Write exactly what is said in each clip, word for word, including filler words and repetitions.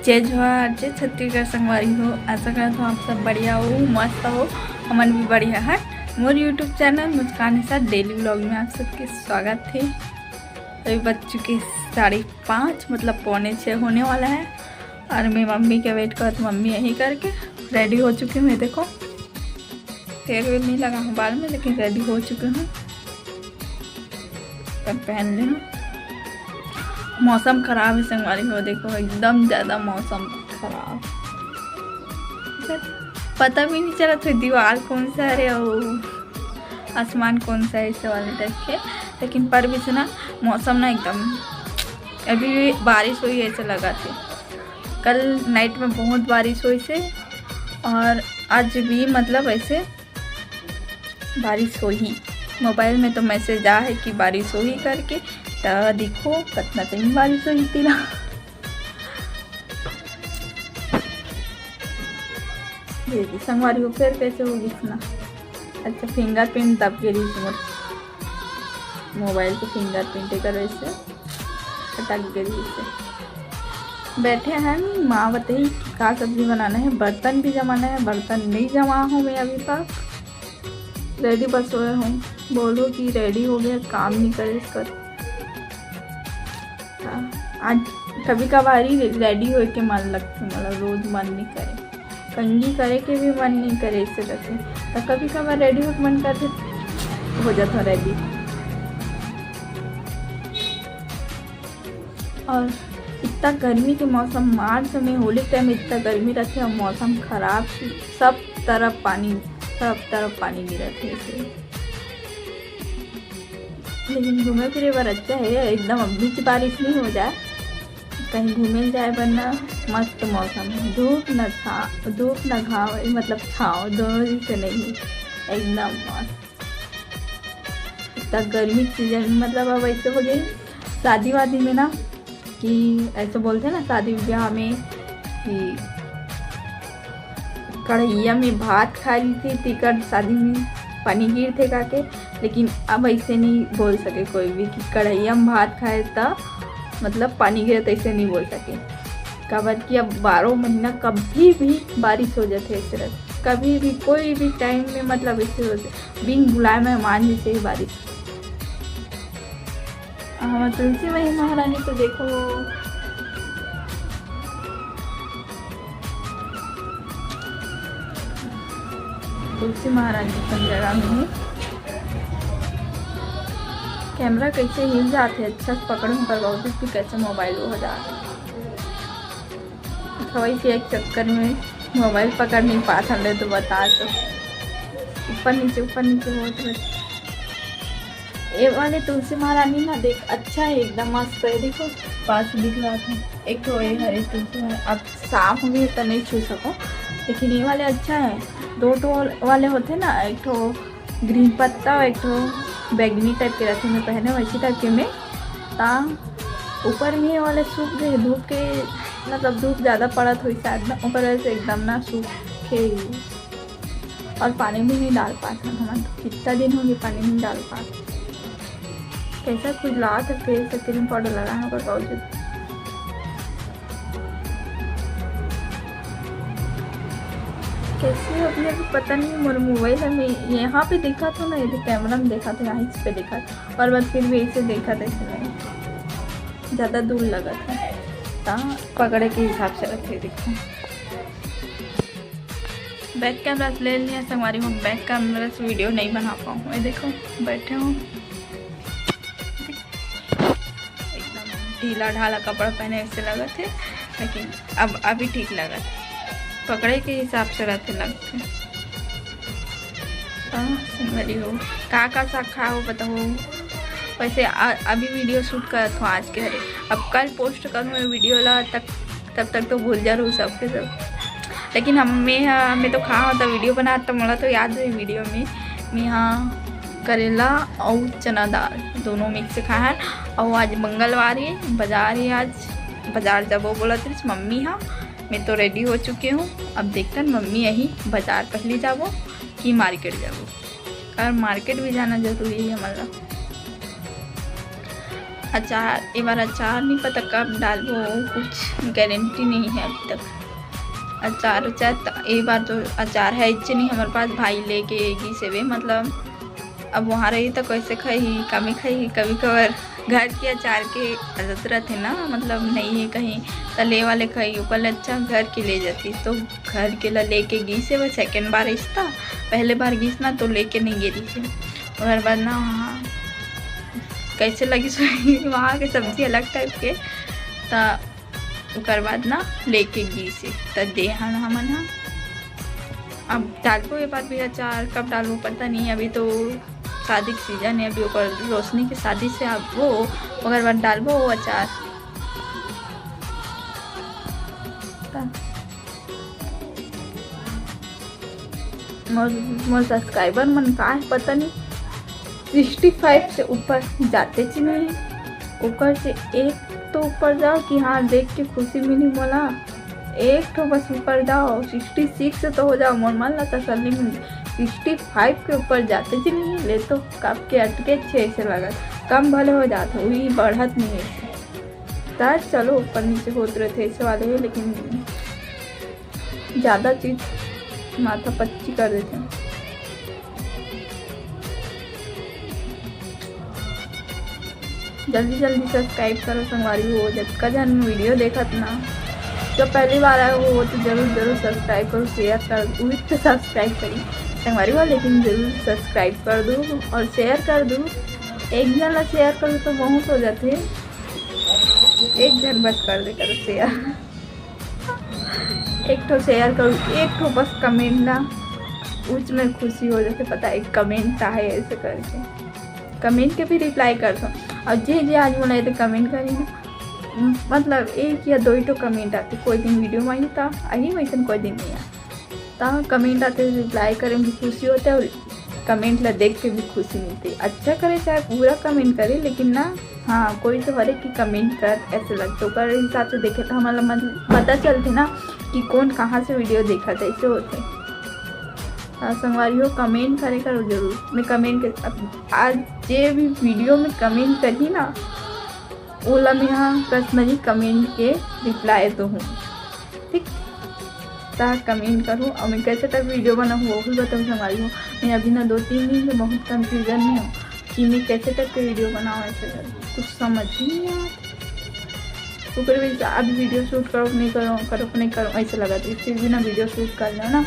जय जोहार, जय छत्तीसगढ़ संगवारी हो। आशा करत हूँ आप सब बढ़िया हो, मस्त हो। हमन भी बढ़िया है। मोर YouTube चैनल मुस्कान के साथ डेली व्लॉग में आप सबके स्वागत है। अभी बज चुके साढ़े पाँच, मतलब पौने छः होने वाला है। और मैं मम्मी के वेट करत, मम्मी यही करके रेडी हो चुकी हूँ। ये देखो, तेल वेल नहीं लगा हूँ बाल में, लेकिन रेडी हो चुकी हूँ। तब पहन ले हूँ। मौसम खराब है संगवारी हो, देखो एकदम ज़्यादा मौसम खराब। पता भी नहीं चलत है दीवार कौन सा है और आसमान कौन सा है, ऐसे वाले टाइप के। लेकिन पर भी से ना मौसम ना एकदम, अभी भी बारिश हुई ऐसे लगा थे। कल नाइट में बहुत बारिश हुई से और आज भी मतलब ऐसे बारिश होही। मोबाइल में तो मैसेज आ है कि बारिश होही करके, त देखो कितना टाइम बारिश होही तेला। ये भी संगवारी हो, फिर कैसे होगी इतना अच्छा फिंगरप्रिंट दब के रही मोर मोबाइल के फिंगरप्रिंट एकर वैसे अटक गई इसे। बैठे हैं, माँ बताई कि का सब्जी बनाना है, बर्तन भी जमाना है, बर्तन नहीं जमा हूँ मैं अभी तक। रेडी बस हुए हूँ, बोलो कि रेडी हो गया, काम नहीं करे इसका। हाँ, आज कभी कभार ही रेडी होए के मन लगता, मतलब रोज मन नहीं करे, कंघी करे के भी मन नहीं करे इससे करके। तो कभी कभार रेडी होए के मन करते, हो जाता रेडी। और इतना गर्मी के मौसम, मार्च में होली टाइम इतना गर्मी रहते और मौसम खराब, सब तरफ पानी, सब तरफ पानी गिरत है इसे। लेकिन घूमे फिरे बर अच्छा है, एकदम अभी से बारिश नहीं हो जाए, कहीं घूमे जाए बर ना, मस्त मौसम, धूप न छा, धूप न घाव, मतलब छाव, दोनों चीज से नहीं, एकदम मस्त। इतना गर्मी के सीजन में, मतलब अब ऐसे हो गई शादी वादी में ना, कि ऐसे बोलते ना शादी ब्याह में कि कढ़ैया में भात खा रही थी, तिकर शादी में पानी गिर थे का के। लेकिन अब ऐसे नहीं बोल सके कोई भी कि कढ़ैया में भात खाए त मतलब पानी गिरे, तो ऐसे नहीं बोल सके। काबर कि अब बारह महीना कभी भी बारिश हो जाते ऐसे रहते, कभी भी कोई भी टाइम में, मतलब ऐसे हो जाते, बिन बुलाए मेहमान जैसे ही बारिश। हाँ, तुलसी वही महारानी को देखो, तुलसी महारानी पंजरा में है। कैमरा कैसे हिल जाते, अच्छा से पकड़ में करवाओ, देखती कैसे मोबाइल हो जाते। खवाई के एक चक्कर में मोबाइल पकड़ नहीं पात हन, तो बता तो ऊपर नीचे, ऊपर नीचे होत रहत। ये वाले तुलसी महारानी ना देख, अच्छा है, एकदम मस्त है। देखो पास दिख रहा था एक ठो, ये हरे तुलसी महारानी। अब सांप भी तो नहीं छू सको, लेकिन ये वाले अच्छा है। दो ठो वाले होते ना, एक ठो ग्रीन पत्ता और एक ठो बैगनी टाइप के रहते, मैं पहने वैसी टाइप के में ता ऊपर में ये वाले सूख गए, धूप के, मतलब धूप ज़्यादा पड़त हुई शायद ना, ओकर वजह से एकदम ना सूखे ही। और पानी भी नहीं डाल पात हन हमन, कितना दिन हो गए पानी नहीं डाल पात। कैसा कुछ ला सकते हैं, इससे क्रीम पाउडर लगाना होगा, बहुत जरूरी। कैसे अभी, अभी पता नहीं, मोर मोबाइल में यहाँ पे देखा था ना, ये कैमरा में देखा था, यहाँ पे देखा था, और बाद फिर भी ऐसे देखा था, इसमें ज़्यादा दूर लगा था, ता पकड़े के हिसाब से रखे। देखो, बैक कैमरा से ले लिया संगवारी हो, बैक कैमरा से वीडियो नहीं बना पाऊँ। ये देखो, बैठे हूँ, एकदम ढीला ढाला कपड़ा पहने ऐसे लगत है, लेकिन अब अभी ठीक लगत है, पकड़े के हिसाब से रहते लगते। हाँ, संगवारी हो, का का साग खाओ बताओ। वैसे आ, अभी वीडियो शूट करत हूँ आज के हरे, अब कल पोस्ट करूँ मैं वीडियो ला, तक तब तक तो भूल जा रहू सबके सब। लेकिन हम, मैं हा, मैं तो खा होता वीडियो बना, तो मोला तो याद है वीडियो में मैं हा करेला और चना दाल दोनों मिक्स खाए हैं। और आज मंगलवार है, बाजार है आज, बाजार जाबो बोलत रहिस मम्मी हा। मैं तो रेडी हो चुकी हूँ, अब देखतन मम्मी यही बाजार पहले जाबो कि मार्केट जाबो, और मार्केट भी जाना जरूरी है हमन ला। अचार, ए बार अचार नहीं पता कब डालबो, कुछ गारंटी नहीं है अभी तक। अचार, अचार त-, ए बार तो अचार है इच्छे नहीं हमारे पास, भाई लेके गिस हवे, मतलब अब वहाँ रही तो कैसे खाई, कमी खाई, कभी कभार घर के अचार के आदत रहते ना, मतलब नहीं है कहीं त ले वाले खाई, ओकर ले अच्छा घर के ले जाती। तो घर के ला लेके गिस हे, वो सेकंड बार इस था, पहले बार गिस ना तो लेके नहीं गे रही थी। ओकर बाद ना वहाँ कैसे लगिस वहाँ के सब्जी अलग टाइप के, त ओकर बाद ना लेके गिस हे, त दे हन हमन ह। अब डालबो ए बार भी अचार, कब डालबो पता नहीं। अभी तो शादी के सीजन है, अभी ओकर रोशनी के शादी से आबो, ओकर बाद डालबो वो अचार। त मोर, मोर सब्सक्राइबर मन का है पता नहीं, सिक्सटी फाइव से ऊपर जाते च नहीं है। ओकर से एक तो ऊपर जाओ कि हाँ, देख के खुशी मिली मोला, एक ठो बस ऊपर जाओ, सिक्सटी सिक्स तो हो जाओ, मोर मन ला तसल्ली मिली। सिक्सटी फाइव के ऊपर जाते च नहीं है, ले तो कब के अटके छे से लगत, कम भले हो जात हो, वही बढ़त नहीं है। त चलो, ऊपर नीचे होत रहते ऐसे वाले है, लेकिन ज़्यादा चीज़ माथा पच्ची कर देते हैं। जल्दी जल्दी सब्सक्राइब करो संगवारी हो, जतका जन वीडियो देखत ना, जो पहली बार आए हो, वो तो जरूर जरूर सब्सक्राइब करो, शेयर कर, उही तो सब्सक्राइब करी संगवारी हो, लेकिन जरूर सब्सक्राइब कर दो और शेयर कर दो। एक जन ला शेयर करो तो बहुत हो जाते, एक जन बस कर दे करो शेयर। एक ठो शेयर करूँ, एक ठो बस कमेंट ना, उच में खुशी हो जाते, पता है कमेंट का है ऐसे करके। कमेंट के भी रिप्लाई करता हूँ। और जे जे आज मोला तो कमेंट करी ना, मतलब एक या दो ही ठो कमेंट आते, कोई दिन वीडियो में ही था, अही वैसे कोई दिन नहीं आता। कमेंट आते रिप्लाई करे में भी खुशी होते और कमेंट ला देख के भी खुशी मिलती। अच्छा करे चाहे बुरा कमेंट करे, लेकिन ना, हाँ, कोई तो हर एक की कमेंट कर ऐसे लगते, ओकर हिसाब से देखे तो हमारा मन पता चलते ना कि कौन कहाँ से वीडियो देखा था, ऐसे होते। हाँ, संगवारी हो, कमेंट करे करो जरूर। मैं कमेंट कर, अब आज जे भी वीडियो में कमेंट करही ना, ओला मैं हाँ पर्सनली कमेंट के रिप्लाई तो हूँ, ठीक? ता कमेंट करूँ और मैं कैसे तक वीडियो बनाऊँ, वो भी बताऊँ संगवारी हो। मैं अभी ना दो तीन दिन से बहुत कन्फ्यूजन में हूँ कि मैं कैसे तक के वीडियो बनाऊँ, ऐसे कर कुछ समझ ही नहीं आता। तो फिर भी अभी वीडियो शूट करो, नहीं करो, करो, नहीं करो, ऐसे लगा था। फिर भी ना वीडियो शूट कर लो ना,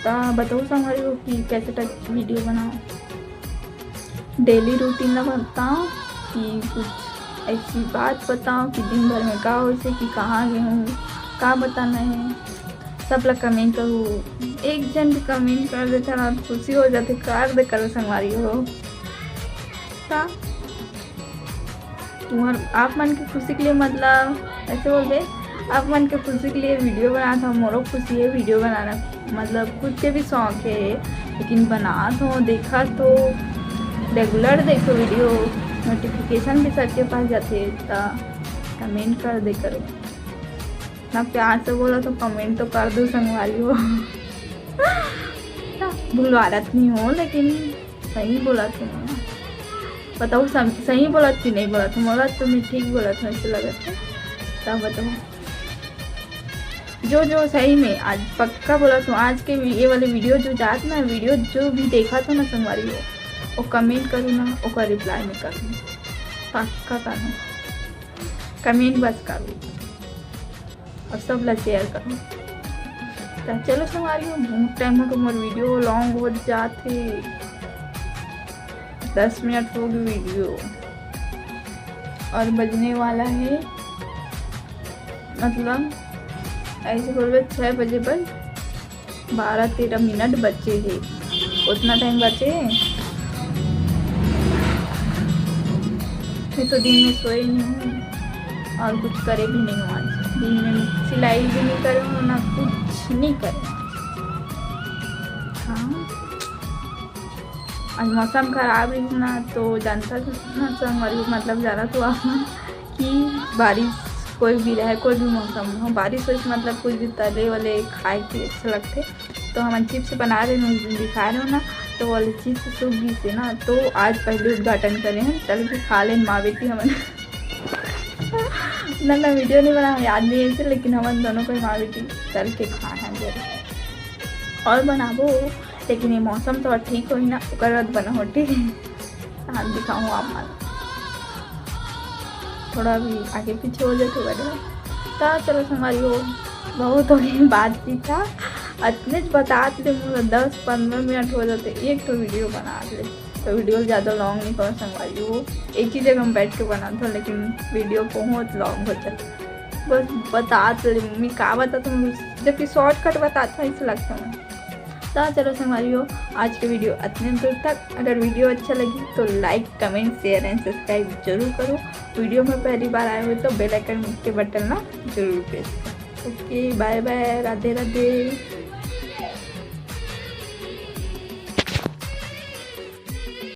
तो बताओ संगवारी हो कि कैसे तक वीडियो बनाऊँ। डेली रूटीन ला बताओ कि कुछ ऐसी बात बताओ कि दिन भर में का होइसे, कि कहाँ गए हूँ, का बताना है, सब ला कमेंट करो। एक जन भी कमेंट कर देता ना, खुशी हो जाते, कर दे करो संगवारी हो। का तुम्हार, आप मन के खुशी के लिए, मतलब ऐसे बोलबे, आप मन के खुशी के लिए वीडियो बनात हूँ, मोरो खुशी है वीडियो बनाना, मतलब खुद के भी शौक है, लेकिन बनात हूँ, देखा तो रेगुलर देखो वीडियो, नोटिफिकेशन भी सबके पास जाते, त कमेंट कर दे करो ना, प्यार से बोला तो कमेंट तो कर दो संगवारी हो। भुलवारत नहीं हो, लेकिन सही बोला तुम, बताओ सम-, सही बोला कि नहीं बोला तुम, बोला तो मैं ठीक बोला था, ऐसे लगा था, तब बताओ। जो जो सही में आज पक्का बोला तुम, आज के वी-, ये वाले वीडियो जो जात ना, वीडियो जो भी देखा था ना संगवारी हो, वो कमेंट करूँ ना, ओकर रिप्लाई में करूँ, पक्का करूँ, कमेंट बस करूँ। और सब ला शेयर करो। तो चलो संगवारी हो, बहुत टाइम हो तो मोर वीडियो लॉन्ग हो जात हे, दस मिनट हो गई वीडियो और बजने वाला है, मतलब ऐसे बोलबे छः बजे बस बारह तेरह मिनट बचे हे, उतना टाइम बचे हे। मैं तो दिन में सोए नहीं हूँ और कुछ करे भी नहीं हूँ आज। दिन में सिलाई भी नहीं करे हूँ ना, कुछ नहीं करे हूँ आज। हाँ, आज मौसम खराब रही ना, तो जानता था ना संगवारी, मतलब जाना तो आप कि बारिश कोई भी रहे, कोई भी मौसम हो, बारिश हो, मतलब कुछ भी तले वाले खाए के अच्छा लगते। तो हमन चिप्स बना रहे हैं, उस दिन दिखा रहे हो ना, तो वाले चिप्स सूख गई से ना, तो आज पहले उद्घाटन करे हैं, चल के खा लेन माँ बेटी हमन। ना, मैं वीडियो नहीं बनाऊँ, याद नहीं है इसे, लेकिन हमन दोनों कोई माँ बेटी तल के खाए हैं जरूर। और बनाबो, लेकिन ये मौसम थोड़ा ठीक होही ना, ओकर बाद बनाहूँ, ठीक है? हाथ दिखाऊँ आप मन, थोड़ा भी आगे पीछे हो जाए तो बढ़िया। तो चलो संगवारी हो, बहुत हो गई बातचीत हा, अतनेच बतात ले मोला दस पंद्रह मिनट हो जाते एक ठो वीडियो बनात ले। तो वीडियो ज़्यादा लॉन्ग नहीं करो संगवारी हो, एक ही जगह में बैठ के बनात हो, लेकिन वीडियो बहुत लॉन्ग हो जाता। बस बतात ले मम्मी का बतात हूँ, जबकि शॉर्टकट बतात हूँ, ऐसा लगता है। तो चलो संगवारी हो, आज के वीडियो अतने दूर तक। अगर वीडियो अच्छा लगी तो like, comment, share and subscribe जरूर करो। वीडियो में पहली बार आए हो तो बेल आइकन के बटन ना जरूर प्रेस करो। ओके, बाय बाय, राधे राधे।